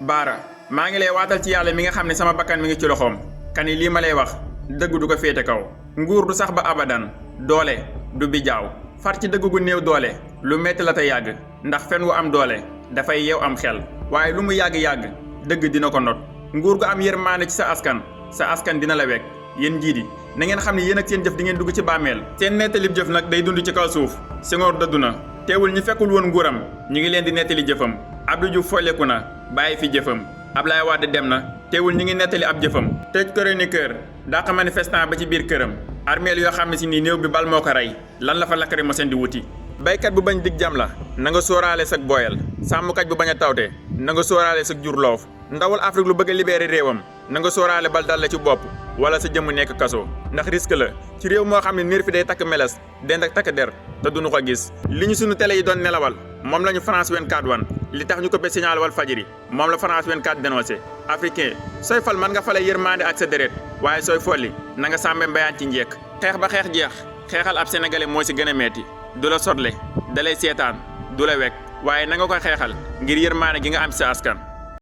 baara maa ngi lay waatal ci yàlla mi nga xam ne sama bakkan mi ngi ci loxoom kani lii ma lay wax dëgg du ko féete kaw nguur du sax ba abadan doole du bijaaw far ci dëgg gu néew doole lu metti la te yàgg ndax fen wu am doole dafay yeew am xel waaye lu mu yàgg-yàgg dëgg dina ko not nguur gu am yërmaande ci sa askan dina la wekk yéen njiit yi na ngeen xam ne yéen ak seen jëf di ngeen dugg ci bàmmeel seen nettalib jëf nag day dund ci kaw suuf Senghor dëddu na teewul ñi fekkul woon nguuram ñu ngi leen di nettali jëfam Abdou Diouf folleku na bàyyi fi jëfam Ablaye Wade dem na teewul ñi ngi nettali ab jëfam tëj chroniqueur dàq manifestant ba ci biir këram armeel yoo xam ne si nii néew bi bal moo ko rey lan la fa lakkari mo seen di wuti baykat bu bañ dig jam la na nga sóoraale sag booyal sàmmkat bu bañ a tawte na nga sóoraale sag jur loof ndawal Afrique lu bëgg a libéré réewam na nga sóoraale bal dal la ci bopp wala sa jëmm nekk kaso ndax risque la ci réew moo xam ne niir fi day takk meles dend ak takk der te duñu ko gis li ñu sunu télé yi doon nelawal moom la ñu France 24 wan li tax ñu ko be signal wal fajiri moom la France 24 dénoncé africain sooy fal mën nga fale yërmande ak sa deret waaye sooy folli na nga sàmbe mbayaan ci njekk xeex ba xeex jeex xeexal ab sénégalais moo si gën a metti du la sotle dalay seetaan du la wekk waaye na nga ko xeexal ngir yërmande gi nga am ci sa askan